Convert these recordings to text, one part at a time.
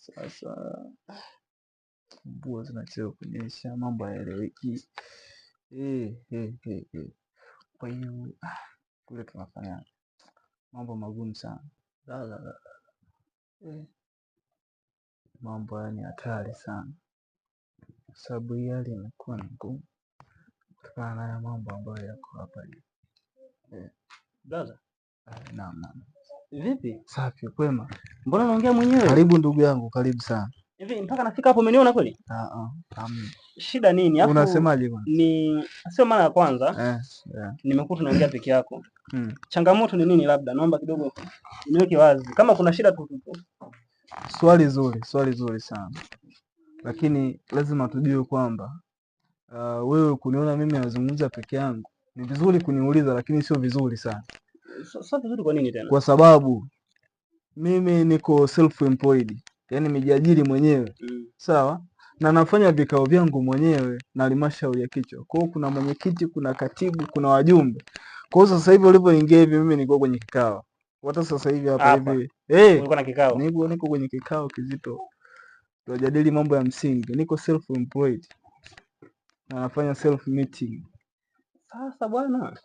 Sasa mvua zinachelewa kunyesha, mambo hayaeleweki. Eh, eh, eh, eh. Kwa hiyo kule tunafanya mambo magumu sana. La, la, la. Eh, mambo haya ni hatari sana, kwa sababu hii hali imekuwa ni ngumu kutokana na haya mambo ambayo yako hapa juu. Eh, Brother, naam, naam. vipi? Safi, kwema. Mbona unaongea mwenyewe? Karibu ndugu yangu, karibu sana. Hivi mpaka nafika hapo umeniona kweli? Ah, ah, Shida nini? Alafu unasemaje bwana? Ni sio mara ya kwanza Yeah. nimekuwa tunaongea peke yako. Mm. Changamoto ni nini? Labda naomba kidogo niweke wazi. Kama kuna shida tu. Swali zuri, swali zuri sana, lakini lazima tujue kwamba wewe kuniona mimi nazungumza peke yangu ni vizuri kuniuliza, lakini sio vizuri sana. Sio vizuri kwa nini tena? Kwa sababu mimi niko self employed, yani nimejiajiri mwenyewe. Sawa, na nafanya vikao vyangu mwenyewe na halmashauri ya kichwa. Kwa hiyo kuna mwenyekiti, kuna katibu, kuna wajumbe. Kwa hiyo sasa hivi ulivyoingia hivi, mimi nilikuwa kwenye kikao. Hata sasa hivi hapa hivi ulikuwa na kikao? Niko kwenye kikao kizito, tunajadili mambo ya msingi. Niko self employed na nafanya self meeting. Sasa bwana.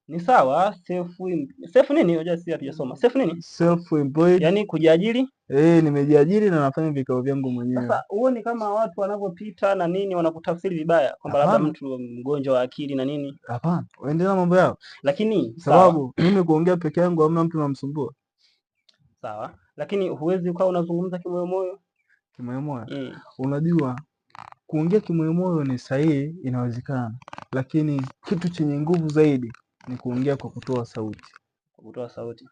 Ni sawa, self nini? Unajua sisi hatujasoma. Self nini? Self employed. Yaani kujiajiri? Nimejiajiri na nafanya vikao vyangu mwenyewe. Sasa huoni kama watu wanavyopita na nini wanakutafsiri vibaya kwamba labda mtu mgonjwa wa akili na nini? Hapana, waendelea mambo yao. Lakini sababu mimi kuongea peke yangu hamna mtu namsumbua. Sawa. Lakini huwezi ukawa unazungumza kimoyomoyo. Kimoyomoyo? Unajua kuongea kimoyomoyo ni sahihi, inawezekana. Lakini kitu chenye nguvu zaidi ni kuongea kwa kutoa sauti. Kwa kutoa sauti.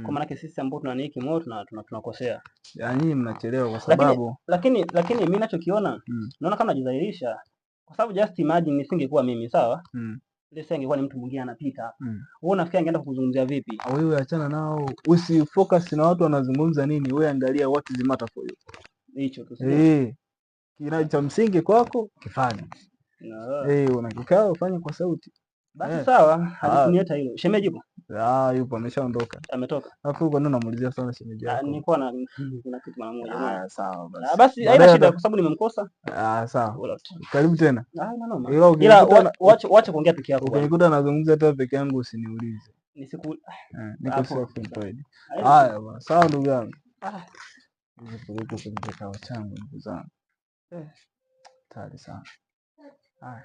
Kwa maana sisi ambao tunaniki kimoyo tunakosea. Yaani mnachelewa kwa sababu Lakini mimi ninachokiona, naona kama najidhalilisha. Kwa sababu just imagine nisingekuwa mimi, sawa? Ile sasa ingekuwa ni mtu mwingine anapita. Wewe unafikiri angeenda kukuzungumzia vipi? Wewe achana nao. Usifocus na watu wanazungumza nini, wewe angalia what is matter for you. Hicho tu. Kina cha msingi kwako kifanye. Una kikao fanye kwa sauti. Basi sawa, halikunieta hilo. Shemeji yupo? Yupo, ameshaondoka. Ametoka. Alafu kwa nini unamuulizia sana shemeji yako? Nilikuwa na kuna kitu mara moja. Sawa basi. Basi haina Baadaye shida ata- kwa sababu nimemkosa. Sawa. Wala tu. Karibu tena. Haina noma. Ila Ila wacha kuongea peke yako bwana. ukinikuta nazungumza hata peke yangu usiniulize. Nisiku Niko Hapo. self employed. Haina Haya shida. bwana, sawa ndugu yangu. Nipeleke kwenye kikao changu ndugu zangu. Hatari sana. Haya.